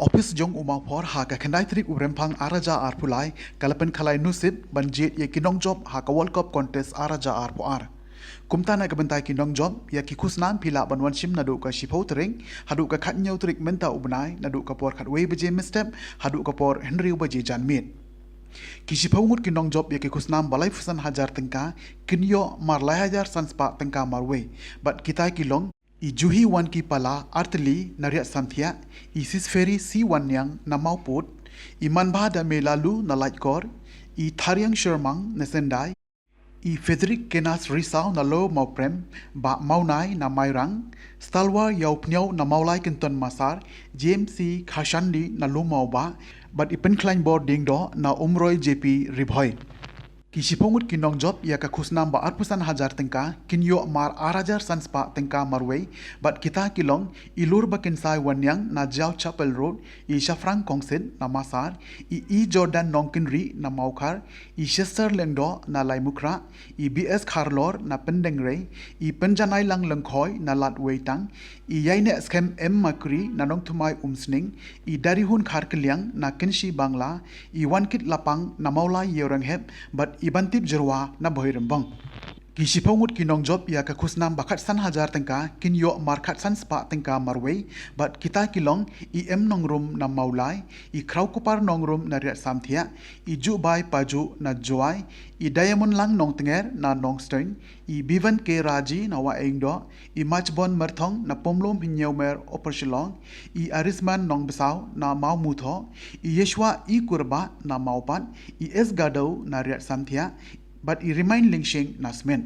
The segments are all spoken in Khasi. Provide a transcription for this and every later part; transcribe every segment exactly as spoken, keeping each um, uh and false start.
Office jong u Mawphor ha ka khyndai tarik u Rymphang ar hajar arphew lai ka la pynkhalai nusip ban jied ïa ki nongjop ha ka World Cup Contest ar hajar arphew ar. Kumta na ka bynta ki nongjop, ïa ki khusnam phi lah ban wan shim naduh ka shiphew tarik haduh ka khathynñiew tarik mynta u bnai, naduh ka por khatwei baje mynstep haduh ka por hynriew baje janmiet. Ki shiphew ngut ki nongjop ïa ki khusnam ba laiphew san hajar tyngka kin ïoh mar lai hajar san spah tyngka marwei, bad kita ki long i Juhi Wanki Pala, artylli, na Riat Samthiah, i Sisferi Siwanniang na Mawpud, i Manbha Dame Lalu na Laitkor, i Thariang Shermang na Sendai, i Frederick Kenas Risaw na Lower Mawprem, Bah Mawnai na Mairang, Stalwar Ïawphniaw na Mawlai Kynton Massar, James C Khashandi na Lower Mawbah, bad i Pynkhlaiñ Bor Diengdoh na Umroi J P Ribhoi. Ki shiphew ngut ki nongjop ïa ka khusnam ba arphew san hajar tyngka kin ïoh mar ar hajar san spah tyngka marwei, bad kita ki long i Lurbakynsai Wanniang na Jaïaw Chapel Road, i Shaphrang Kongsit na Massar, i E Jordan Nongkynrih na Mawkhar, i Chester Lyngdoh na Laimukhra, i B S Kharlor na Pyndengrei, i Pynjanailang Lyngkhoi na Ladweitang, i Ïainehskhem M Makri na Nongthymmai Umsning, i Darihun Kharkylliang na Kynshi Bangla, i Wankit Lapang na Mawlai Ïewrynghep, bad i Bantip Jyrwa na Bhoirymbong. Ki shiphew ngut ki nongjop ïa ka khusnam ba khatsan hajar tyngka kin ïoh mar khatsan spah tyngka marwei, bad kita ki long i M Nongrum na Mawlai, i Khrawkupar Nongrum na Riat Samthiah, i Juhbai Pajuh na Jowai, i Diamond Lang Nongtnger na Nongstoiñ, i Bivan K Raji na Wahengdoh, i Machbon Myrthong na Pumlum Hynñiewmer Upper Shillong, i Arisman Nongbsaw na Mawmuthoh, i Yeshua I Kurbah na Mawpat, i S Gadew na Riat Samthiah, bad i Rimain Lyngshing na Smit.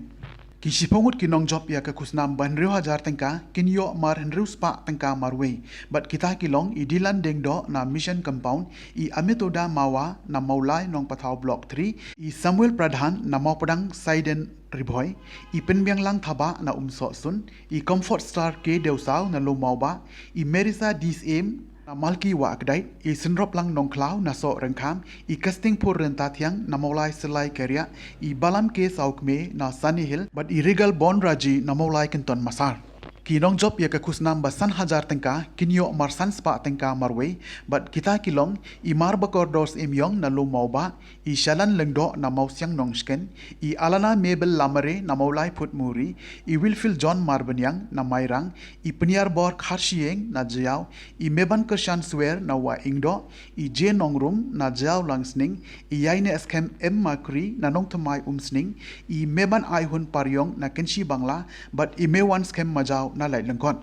Ki shiphew ngut ki nongjop ïa ka khusnam ba hynriew hajar tyngka kin ïoh mar hynriew spah tyngka marwei, bad kita ki long i Dilan Diengdoh na Mission Compound, i Amitoda Mawa na Mawlai Nongpathaw Block three, i Samuel Pradhan na Mawpdang Saiden Ribhoi, i Pynbianglang Thabah na Umsohsun, i Comfort Star K Dewsaw na Lower Mawbah, i Marisa D Syiem na Malki Wahkdait, i Synroplang Nongkhlaw na Sohryngkham, i Kastingphur Ryntathiang na Mawlai Sylai Kheriah, i Balam K Sawkmie na Sunny Hill, bad i Regal Bon Raji na Mawlai Kynton Massar. Ki nongjop ïa ka khusnam ba san hajar tyngka kin ïoh mar san spah tyngka marwei, bad kita ki long i Marbakordor Syiemiong na Lower Mawbah, i Shalan Lyngdoh na Mawsiang Nongshken, i Alana Mabel Lamare na Mawlai Phutmuri, i Wilfield John Marbaniang na Mairang, i Pynïarbor Kharshiing na Jaïaw, i Meban Kyrshan Swer na Wahengdoh, i J Nongrum na Jaïaw Langsning, i Ïainehskhem M Makri na Nongthymmai Umsning, i Meban Aihun Pariong na Kynshi Bangla, bad i Mewanskhem Majaw na Laitlyngkot.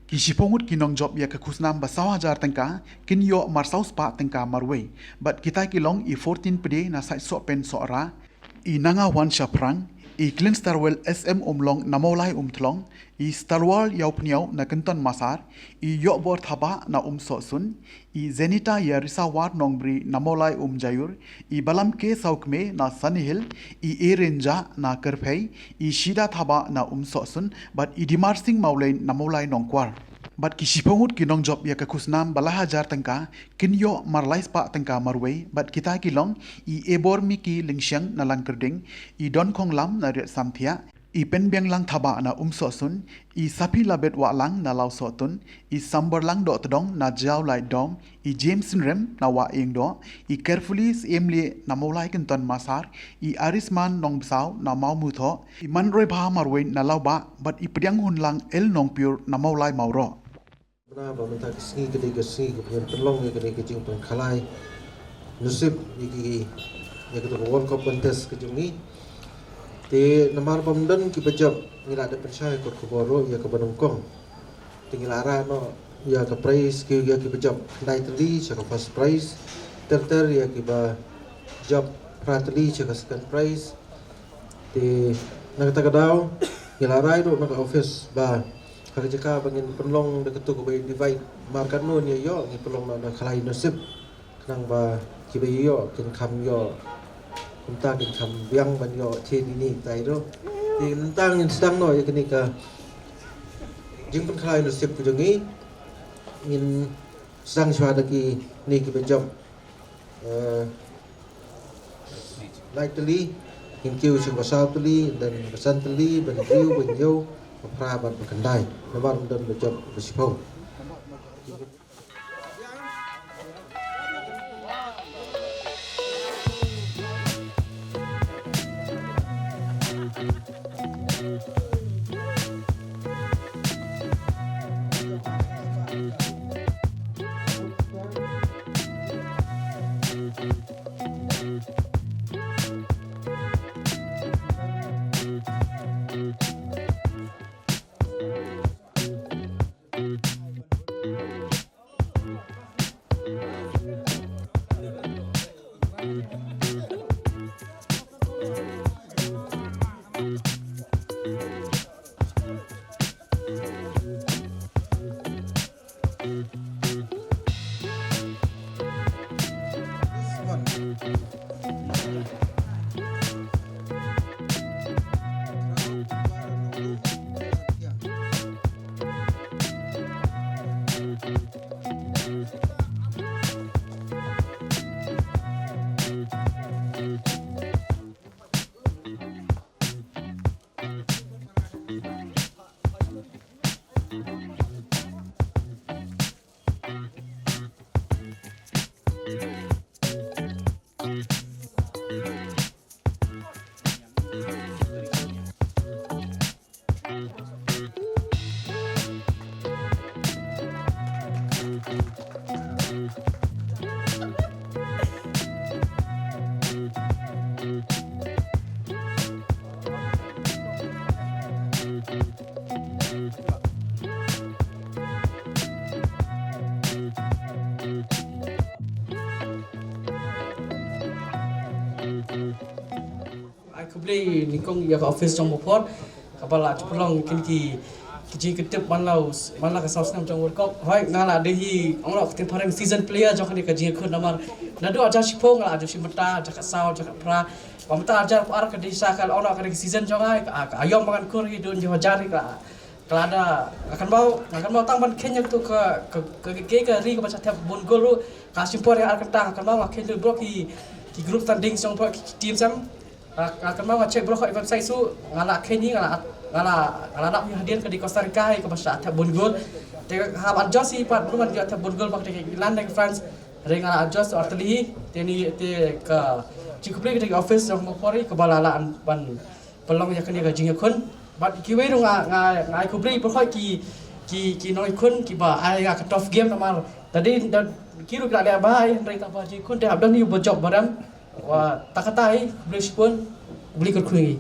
Ki shiphew ngut ki nongjop ïa ka khusnam ba saw hajar tyngka kin ïoh mar saw spah tyngka marwei, bad kita ki long i Fortin Pde na Saitsohpen Sohra, i Nangawan Shaphrang, i Clinstarwell S M Umlong na Mawlai Umtlong, i Stalwar Ïawphniaw na Kynton Massar, i Ïohbor Thabah na Umsohsun, i Zenita Ïarisawar Nongbri na Mawlai Umjaiur, i Balam K Sawkmie na Sunny Hill, i Eren Jah na Kyrphei, i Shida Thabah na Umsohsun, bad i Dimarsing Mawlein na Mawlai Nongkwar. Bad ki shiphew ngut ki nongjop ïa ka khusnam ba lai hajar tyngka kin ïoh mar lai spah tyngka marwei, bad kita ki long i Ebor Miki Lyngshang na Langkyrding, i Donkhonglam na Riat Samthiah, i Pynbianglang Thabah na Umsohsun, i Saphi Labet Wahlang na Lawsohtun, i Samborlang Dohtdong na Jaïaw Laitdom, i James Synrem na Wahengdoh, i Carefully Syiemlieh na Mawlai Kynton Massar, i Arisman Nongbsaw na Mawmuthoh, i Manroibha Marwein na Lawbah, bad i Pdiang Hunlang L Nongpyur na Mawlai Mawroh. Bna ba mynta ka sngi ka dei ka sngi ka pynlong ïa kane ka jingpynkhalai nusip ïa ki, ïa kata ka World Cup Contest ka jong ngi. Te namar ba ym don kiba jop, ngi la dep pynshai kot khubor ruh ïa kaba nyngkong. Te ngi la rah noh ïa ka prize ki, ïa kiba jop khyndai tylli sha ka first prize, ter ter ïa kiba jop phra tylli sha ka second prize. Te na kata ka daw ngi la rai ruh na ka office ba ha ka jaka ba ngin pynlong da katu kaba divide mark katno ngi ïoh, ngi pynlong noh da khalai nusip. Khnang ba kiba ïoh kin kham ïoh, kumta kin kham biang ban ïoh thied ïa kine tai ruh. Te nangta ngin sdang noh ïa kane ka jingpynkhalai nusip ka jong ngi. Ngin sdang shuwa da kine kiba jop, eh, lai tylli, ngin kiew sha kaba saw tylli, then ba san tylli, ba hynriew, ba hynñiew, ba phra bad ba khyndai. Namar ym don ba jop ba shiphew. Ai khublei nyngkong ïa ka office jong Bopor kaba la pynlong kine ki ki jingkyntip man la u man la ka saw snem jong World Cup. Hooid, nga la dei hi ong la ka tynphareng season player jong kane ka jingïakhun namar naduh arhajar shiphew nga la jooh shim bynta, arhajar khatsaw, arhajar khatphra. Ba mynta arhajar khatar ka dei sa ka ong la kane ka season jong nga, ka ka aïom ba ngan khun hi dun jong hajar hi ka ka la da, nga kynmaw, nga kynmaw tang ban kheiñ ïa katu ka, ka, ka, ka, ka ri kaba shah thep bun gol ruh, ka shim por ïa ar kynta, nga kynmaw nga kheiñ lut baroh ki, ki group standing jong baroh ki, ki team sem. Nga, nga kynmaw nga check baroh ka website shuh, nga la kheiñ hi, nga la, nga la, nga la dap hi hadien ka dei Costa Rica hi kaba shah thep bun gol. Te haba adjust hi pat, bun ban ïa thep bun gol bad ka dei ka England ne ka France. Hynrei nga la adjust artylli hi, te ni te ka jingkhublei ka dei ka office jong Bopor hi kaba la lah ban pynlong ïa kane ka jingïakhun. Bad kiwei ruh nga, nga, nga ai khublei baroh ki, ki, ki nongïakhun kiba ai ïa ka tough game namar da dei da ki ruh ki la leh bha hynrei tang ba jingïakhun te hap don hi uba jop ba rem. Wa ta kata hi, khublei shibun, khublei kyrkhu ïa ngi.